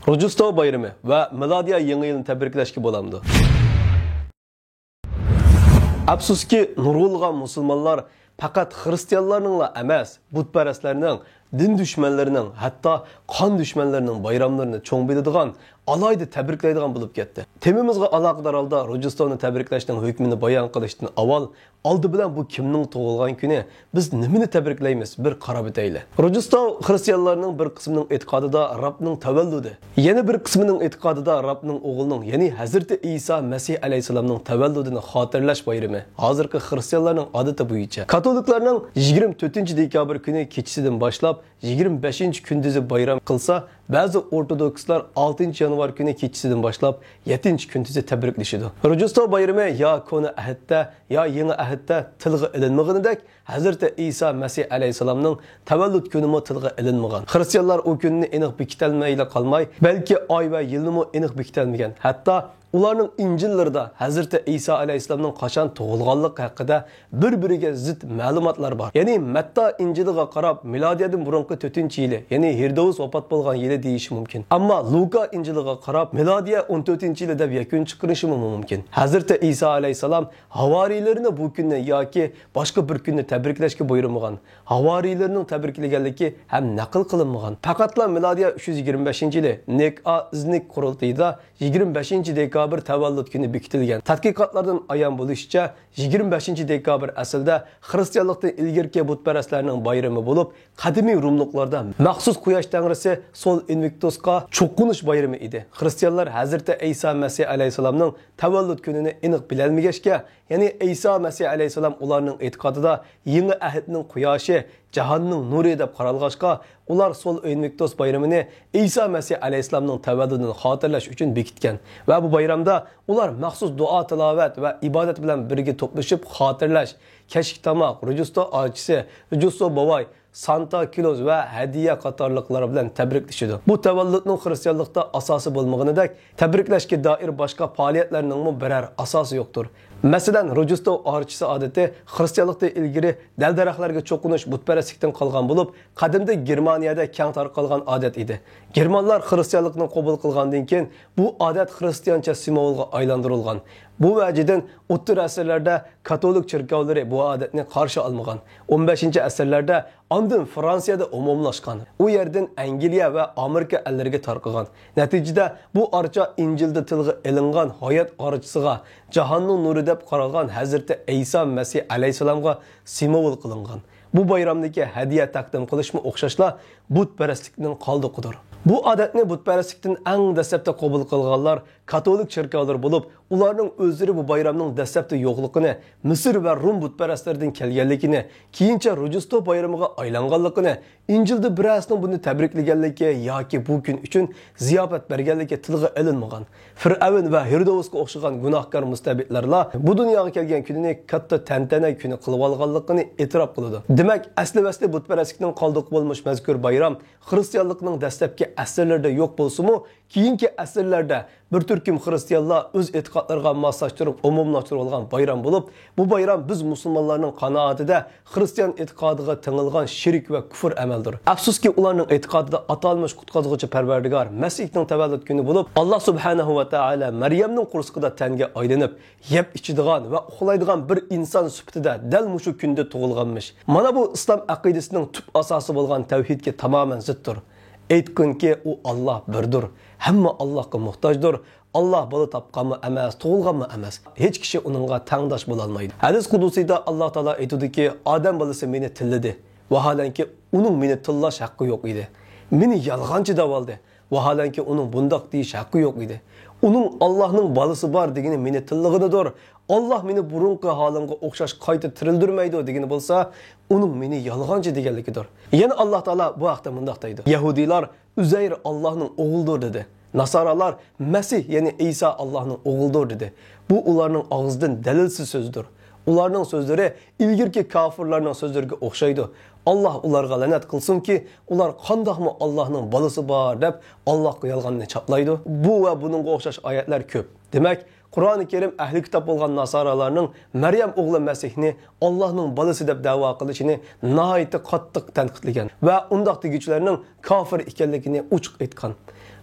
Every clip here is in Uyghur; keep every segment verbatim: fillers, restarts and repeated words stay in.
روژدوستۋا بايرىمى ۋە مىلادىيە يېڭى يىلىنى تەبرىكلەشكە بولامدۇ؟ ئەپسۇسكى، نۇرغۇنلىغان مۇسۇلمانلار پەقەت خىرىستىيانلارنىڭلا ئەمەس، بۇتپەرەسلەرنىڭ، دىن دۈشمەنلىرىنىڭ، ھەتتا قان دۈشمەنلىرىنىڭ بايراملىرىنى چوڭ بىلىدىغان، ئالاھىدە تەبرىكلەيدىغان بولۇپ كەتتى. تېمىمىزغا ئالاقىدار ھالدا روژدوستۋانى تەبرىكلەشنىڭ ھۆكمىنى بايان قىلىشتىن ئاۋۋال، ئالدى بىلەن بۇ كىمنىڭ تۇغۇلغان كۈنى، بىز نېمىنى تەبرىكلەيمىز، بىر قاراپ ئۆتەيلى. روژدوستۋا خىرىستىيانلارنىڭ بىر قىسمىنىڭ ئېتىقادىدا رابنىڭ تەۋەللۇدى، يەنە بىر قىسمىنىڭ ئېتىقادىدا رابنىڭ ئوغلىنىڭ، يەنى ھەزرىتى ئىسا مەسىھ ئەلەيھىسسالامنىڭ تەۋەللۇدىنى خاتىرىلەش بايرىمى، ھازىرقى خىرىستىيانلارنىڭ ئادىتى بويىچە. كاتولىكلارنىڭ يىگىرمە تۆتىنچى دېكابىر كۈنى كېچىسىدىن باشلاپ يىگىرمە بەشىنچى كۈندۈزى بايرام قىلسا، بەزى ئورتودوكسلار ئالتىنچى يانۋار كۈنى كېچىسىدىن باشلاپ يەتتىنچى كۈندۈزى تەبرىكلىشىدۇ. روژدوستۋا بايرىمى يا كونا ئەھدتە، يا يېڭى ئەھدتە تىلغا ئېلىنمىغىنىدەك، ھەزرىتى ئىسا مەسىھ ئەلەيھىسسالامنىڭ تەۋەللۇت كۈنىمۇ تىلغا ئېلىنمىغان. خىرىستىيانلار ئۇ كۈننى ئېنىق بېكىتەلمەيلا قالماي، بەلكى ئاي ۋە يىلنىمۇ ئېنىق بېكىتەلمىگەن. ھەتتا ئۇلارنىڭ ئىنجىللىرىدا ھەزرىتى ئىسا ئەلەيھىسسالامنىڭ قاچان تۇغۇلغانلىقى ھەققىدە بىر-بىرىگە زىت مەلۇماتلار بار. يەنى مەتتا ئىنجىلىغا قاراپ مىلادىيەدىن بۇرۇنقى تۆتىنچى يىلى، يەنى ھېرودوس ۋاپات بولغان يىلى دېيىشى مۇمكىن. ئەمما لۇكا ئىنجىلىغا قاراپ مىلادىيە ئون تۆتىنچى يىلى دەپ يەكۈن چىقىرىشىمۇ مۇمكىن. ھەزرىتى ئىسا ئەلەيھىسسالام ھاۋارىيلىرىنى بۇ كۈننى ياكى باشقا بىر كۈننى تەبرىكلەشكە بۇيرۇمىغان. ھاۋارىيلىرىنىڭ تەبرىكلىگەنلىكى ھەم نەقىل قىلىنمىغان. پەقەتلا مىلادىيە ئۈچ يۈز يىگىرمە بەشىنچى يىلى نىكئا ئىزنىك قۇرۇلتىيىدا يىگىرمە بەشىنچى دېكابىر تەۋەللۇت كۈنى بېكىتىلگەن. تەتقىقاتلاردىن ئايان بولۇشىچە، يىگىرمە بەشىنچى دېكابىر ئەسلىدە خىرىستىيانلىقتىن ئىلگىرىكى بۇتپەرەسلەرنىڭ بايرىمى بولۇپ، قەدىمىي روملۇقلاردا مەخسۇس قۇياش تەڭرىسى سول ئىنۋىكتۇسقا چوقۇنۇش بايرىمى ئىدى. خىرىستىيانلار ھەزرىتى ئەيسا مەسىھ ئەلەيھىسسالامنىڭ تەۋەللۇت كۈنىنى ئېنىق بىلەلمىگەچكە، يەنى ئەيسا مەسىھ ئەلەيھىسسالام ئۇلارنىڭ ئېتىقادىدا يېڭى ئەھدنىڭ قۇياشى، جاھاننىڭ نۇرى دەپ قارالغاچقا، ئۇلار سول ئىنۋىكتۇس بايرىمىنى ئەيسا مەسىھ ئەلەيھىسسالامنىڭ تەۋەللۇدىنى خاتىرىلەش ئۈچۈن بېكىتكەن ۋە بۇ بايرامدا ئۇلار مەخسۇس دۇئا-تىلاۋەت ۋە ئىبادەت بىلەن بىرگە توپلىشىپ خاتىرىلەش، كەچلىك تاماق، روژدوستو ئارچىسى، روژدوستو بوۋاي، سانتا كلوز ۋە ھەدىيە قاتارلىقلار بىلەن تەبرىكلىشىدۇ. بۇ تەۋەللۇتنىڭ خىرىستىيانلىقتا ئاساسى بولمىغىنىدەك، تەبرىكلەشكە دائىر باشقا پائالىيەتلەرنىڭمۇ بىرەر ئاساسى يوقتۇر. مەسىلەن، روژدوستو ئارچىسى ئادىتى خىرىستىيانلىقتىن ئىلگىرى دەل-دەرەخلەرگە چوقۇنۇش بۇتپەرەسلىكتىن قالغان بولۇپ، قەدىمدە گېرمانىيەدە كەڭ تارقالغان ئادەت ئىدى. گېرمانلار خىرىستىيانلىقنى قوبۇل قىلغاندىن كېيىن، بۇ ئادەت خىرىستىيانچە سىمۋولغا ئايلاندۇرۇلغان. بۇ ۋەجىدىن ئوتتۇرا ئەسىرلەردە كاتولىك چېركاۋلىرى بۇ ئادەتنى قارشى ئالمىغان. ئون بەشىنچى ئەسىرلەردە ئاندىن فرانسىيەدە ئومۇملاشقان، ئۇ يەردىن ئەنگلىيە ۋە ئامېرىكا ئەللىرىگە تارقىغان. نەتىجىدە، بۇ ئارچا ئىنجىلدا تىلغا ئېلىنغان ھايات ئارچىسىغا، جاھاننىڭ نۇرى دەپ قارالغان ھەزرىتى ئەيسا مەسىھ ئەلەيھىسسالامغا سىمۋول قىلىنغان. بۇ بايرامدىكى ھەدىيە تەقدىم قىلىشمۇ ئوخشاشلا بۇتپەرەسلىكنىڭ قالدۇقىدۇر. بۇ ئادەتنى بۇتپەرەسلىكتىن ئەڭ دەسلەپتە قوبۇل قىلغانلار كاتولىك چېركاۋلىرى بولۇپ، ئۇلارنىڭ ئۆزلىرى بۇ بايرامنىڭ دەسلەپتە يوقلۇقىنى، مىسىر ۋە رۇم بۇتپەرەسلىرىدىن كەلگەنلىكىنى، كېيىنچە روژدوستو بايرىمىغا ئايلانغانلىقىنى، ئىنجىلدا بىرەرسىنىڭ بۇنى تەبرىكلىگەنلىكى ياكى بۇ كۈن ئۈچۈن زىياپەت بەرگەنلىكى تىلغا ئېلىنمىغان. فىرئەۋن ۋە ھېرودوسقا ئوخشىغان گۇناھكار مۇستەبىتلەرلا بۇ دۇنياغا كەلگەن كۈنىنى كاتتا تەنتەنە كۈنى قىلىۋالغانلىقىنى ئېتىراپ قىلىدۇ. دېمەك، ئەسلى-ۋەسلى بۇتپەرەسلىكنىڭ قالدۇقى بولمىش مەزكۇر بايرام خىرىستىيانلىقنىڭ دەسلەپكى ئەسىرلىرىدە يوق بولسىمۇ، كېيىنكى ئەسىرلەردە بىر تۈركۈم خىرىستىيانلار ئۆز ئېتىقادلىرىغا ماسلاشتۇرۇپ ئومۇملاشتۇرۇۋالغان بايرام بولۇپ، بۇ بايرام بىز مۇسۇلمانلارنىڭ قانائىتىدە خىرىستىيان ئېتىقادىغا تېڭىلغان شىرك ۋە كۇفر ئەمەلدۇر. ئەپسۇسكى، ئۇلارنىڭ ئېتىقادىدا ئاتالمىش قۇتقۇزغۇچى پەرۋەردىگار مەسىھنىڭ تەۋەللۇت كۈنى بولۇپ، ئاللا سۇبھانەھۇ ۋە تائالا مەريەمنىڭ قورسىقىدا تەنگە ئايلىنىپ، يەپ ئىچىدىغان ۋە ئۇخلايدىغان بىر ئىنسان سۈپىتىدە دەل مۇشۇ كۈندە تۇغۇلغانمىش. مانا بۇ ئىسلام ئەقىدىسىنىڭ تۈپ ئاساسى بولغان تەۋھىدكە تامامەن زىتتۇر. ئېيتقىنكى، ئۇ ئاللا بىردۇر، ھەممە ئاللاغا موھتاجدۇر. ئاللا بالا تاپقانمۇ ئەمەس، تۇغۇلغانمۇ ئەمەس. ھېچ كىشى ئۇنىڭغا تەڭداش بولالمايدۇ. ھەدىس قۇدۇسىدا ئاللا تائالا ئېيتىدۇكى، ئادەم بالىسى مېنى تىللىدى. ۋاھالەنكى، ئۇنىڭ مېنى تىللاش ھەققى يوق ئىدى. مېنى يالغانچى دەۋالدى. ۋاھالەنكى، ئۇنىڭ بۇنداق دېيىش ھەققى يوق ئىدى. ئۇنىڭ ئاللاھنىڭ بالىسى بار دېگىنى مېنى تىللىغىنىدۇر. ئاللاھ مېنى بۇرۇنقى ھالىمغا ئوخشاش قايتا تىرىلدۈرمەيدۇ دېگىنى بولسا، ئۇنىڭ مېنى يالغانچى دېگەنلىكىدۇر. يەنە ئاللاھ تائالا بۇ ھەقتە مۇنداق دەيدۇ، يەھۇدىيلار ئۈزەير ئاللاھنىڭ ئوغلىدۇر دېدى. ناسارالار مەسىھ، يەنى ئەيسا ئاللاھنىڭ ئوغلىدۇر دېدى. بۇ ئۇلارنىڭ ئاغزىدىن دەلىلسىز سۆزدۇر. ئۇلارنىڭ سۆزلىرى ئىلگىرىكى كاپىرلارنىڭ سۆزلىرىگە ئوخشايدۇ. ئاللاھ ئۇلارغا لەنەت قىلسۇنكى، ئۇلار قانداقمۇ ئاللاھنىڭ بالىسى بار دەپ ئاللاھقا يالغاننى چاپلايدۇ. بۇ ۋە بۇنىڭغا ئوخشاش ئايەتلەر كۆپ. دېمەك، قۇرئانى كەرىم ئەھلى كىتاب بولغان ناسارالارنىڭ مەريەم ئوغلى مەسىھنى ئاللاھنىڭ بالىسى دەپ دەۋا قىلىشىنى ناھايىتى قاتتىق تەنقىدلىگەن ۋە ئۇنداق دېگۈچىلەرنىڭ كاپىر ئىكەنلىكىنى ئوچۇق ئېيتقان.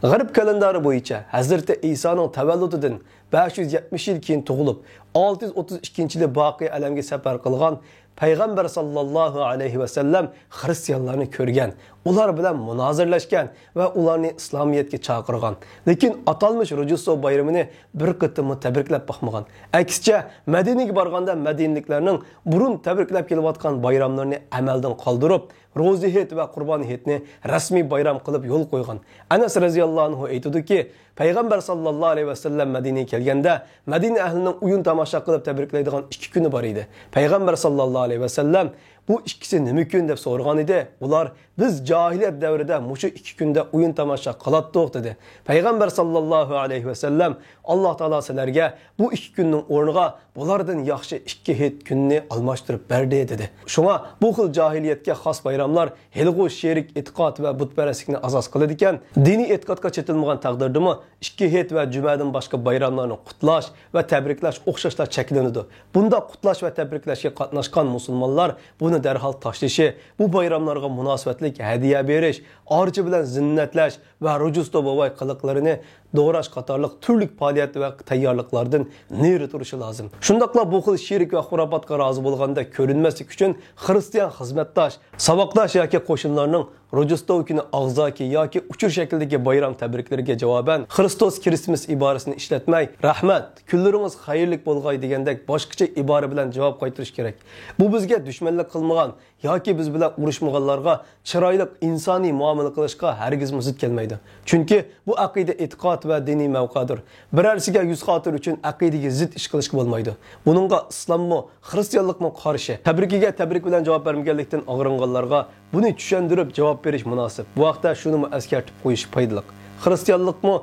غەرب كالېندارى بويىچە ھەزرىتى ئىسانىڭ تەۋەللۇتىدىن بەش يۈز يەتمىش يىل كېيىن تۇغۇلۇپ، ئالتە يۈز ئوتتۇز ئىككىنچى يىلى باقىي ئالەمگە سەپەر قىلغان پەيغەمبەر ساللاللاھۇ ئەلەيھى ۋەسەللەم خىرىستىيانلارنى كۆرگەن، ئۇلار بىلەن مۇنازىرىلەشكەن ۋە ئۇلارنى ئىسلامىيەتكە چاقىرغان. لېكىن ئاتالمىش روژدېستۋو بايرىمىنى بىر قېتىممۇ تەبرىكلەپ باقمىغان. ئەكسىچە، مەدىنىگە بارغاندا مەدىنىلىكلەرنىڭ بۇرۇن تەبرىكلەپ كېلىۋاتقان بايراملىرىنى ئەمەلدىن قالدۇرۇپ، روزى ھېيت ۋە قۇربان ھېيتنى رەسمىي بايرام قىلىپ يول قويغان. ئەنەس رەزىياللاھۇ ئەنھۇ ئېيتىدۇكى، پەيغەمبەر ساللاللاھۇ ئەلەيھى ۋەسەللەم مەدىنىگە كەلگەندە، مەدىنە ئەھلىنىڭ ئويۇن تاماشا قىلىپ تەبرىكلەيدىغان ئىككى كۈنى بار ئىدى. پەيغەمبەر ساللاللاھۇ ئەلەيھى ۋەسەللەم، «بۇ ئىككىسى نېمە كۈن؟» دەپ سورىغان ئىدى. ئۇلار، «بىز جاھىلىيەت دەۋرىدە مۇشۇ ئىككى كۈندە ئويۇن تاماشا قىلاتتۇق» دېدى. پەيغەمبەر ساللاللاھۇ ئەلەيھى ۋەسەللەم، «ئاللاھ تائالا سىلەرگە بۇ ئىككى كۈننىڭ ئورنىغا بۇلاردىن ياخشى ئىككى ھېيت كۈنىنى ئالماشتۇرۇپ بەردى» دېدى. شۇڭا بۇ خىل جاھىلىيەتكە خاس بايراملار ھېلىغۇ شېرىك ئېتىقاد ۋە بۇتپەرەسلىكنى ئاساس قىلىدىكەن، دىنىي ئېتىقادقا چېتىلمىغان تەقدىردىمۇ ئىككى ھېيت ۋە جۈمەدىن باشقا بايراملارنى قۇتلاش ۋە تەبرىكلەش ئوخشاشلا چەكلىنىدۇ. بۇنداق قۇتلاش ۋە تەبرىكلەشكە قاتناشقان مۇسۇلمانلار بۇنى دەرھال تاشلىشى، بۇ بايراملارغا مۇناسىۋەتلىك ھەدىيە بېرىش، ئارچا بىلەن زىننەتلەش ۋە روژدېستۋو بوۋاي قىلىقلىرىنى دوراش قاتارلىق تۈرلۈك پائالىيەت ۋە تەييارلىقلاردىن نېرى تۇرۇشى لازىم. شۇنداقلا بۇ خىل شېرىك ۋە خۇراپاتقا رازى بولغاندەك كۆرۈنمەسلىك ئۈچۈن خىرىستىيان خىزمەتداش، ساۋاقداش ياكى قوشنىلارنىڭ روژدېستۋو كۈنى ئاغزاكى ياكى ئۇچۇر شەكلىدىكى بايرام تەبرىكلىرىگە جاۋابەن، خرىستوس كرىستمس ئىبارىسىنى ئىشلەتمەي، رەھمەت، كۈنلىرىڭىز خەيرلىك بولغاي دېگەندەك باشقىچە ئىبارە بىلەن جاۋاب قايتۇرۇش كېرەك. بۇ بىزگە دۈشمەنلىك قىلمىغان ياكى بىز بىلەن ئۇرۇشمىغانلارغا چىرايلىق ئىنسانىي مۇئامىلە قىلىشقا ھەرگىزمۇ زىت كەلمەيدۇ. چۈنكى بۇ ئەقىدە ئېتىقاد ۋە دىنىي مەۋقەدۇر. بىرەرسىگە يۈز خاتىرە ئۈچۈن ئەقىدىگە زىت ئىش قىلىشقا بولمايدۇ. بۇنىڭغا ئىسلاممۇ، خىرىستىيانلىقمۇ قارشى. تەبرىكىگە تەبرىك بىلەن جاۋاب بەرمىگەنلىكتىن ئاغرىنغانلارغا بۇنى چۈشەندۈرۈپ جاۋاب بېرىش مۇناسىپ. بۇ ھەقتە شۇنىمۇ ئەسكەرتىپ قويۇش پايدىلىق. خىرىستىيانلىقمۇ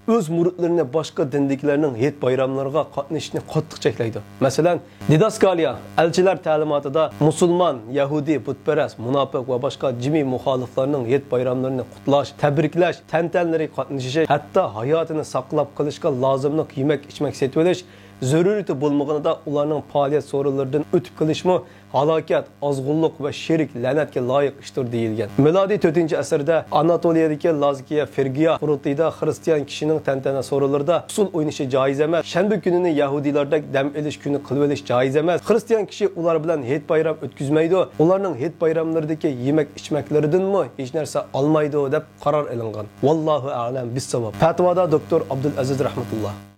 ئۆز مۇرىتلىرىنى باشقا دىندىكىلەرنىڭ ھېيت بايراملىرىغا قاتنىشىشنى قاتتىق چەكلەيدۇ. مەسىلەن، دىداسكالىيا، ئەلچىلەر تەلىماتىدا مۇسۇلمان، يەھۇدىي، بۇتپەرەس، مۇناپىق ۋە باشقا جىمى مۇخالىفلارنىڭ ھېيت بايراملىرىنى قۇتلاش، تەبرىكلەش، تەنتەنىلىرىگە قاتنىشىشى، ھەتتا ھاياتىنى ساقلاپ قېلىشقا لازىملىق يېمەك-ئىچمەك سېتىۋېلىش، زۆرۈرىيىتى بولمىغىنىدا ئۇلارنىڭ پائالىيەت سورۇنلىرىدىن ئۆتۈپ قېلىشمۇ ھالاكەت، ئازغۇنلۇق ۋە شېرىك لەنەتكە لايىق ئىشتۇر دېيىلگەن. مىلادىي تۆتىنچى ئەسىردە ئاناتولىيەدىكى لازكىيە فىرگىيا قۇرۇلتىيىدا خىرىستىيان كىشىنىڭ تەنتەنە سورۇنلىرىدا ئۇسسۇل ئوينىشى جائىز ئەمەس، شەنبە كۈنىنى يەھۇدىيلاردەك دەم ئېلىش كۈنى قىلىۋېلىش جائىز ئەمەس، خىرىستىيان كىشى ئۇلار بىلەن ھېيت بايرام ئۆتكۈزمەيدۇ، ئۇلارنىڭ ھېيت بايراملىرىدىكى يېمەك-ئىچمەكلىرىدىنمۇ ھېچ نەرسە ئالمايدۇ، دەپ قارار ئېلىنغان. ۋاللاھۇ ئەئلەم بىسساۋاب. پەتىۋادا دوكتور ئابدۇلئەزىز رەھمەتۇللا.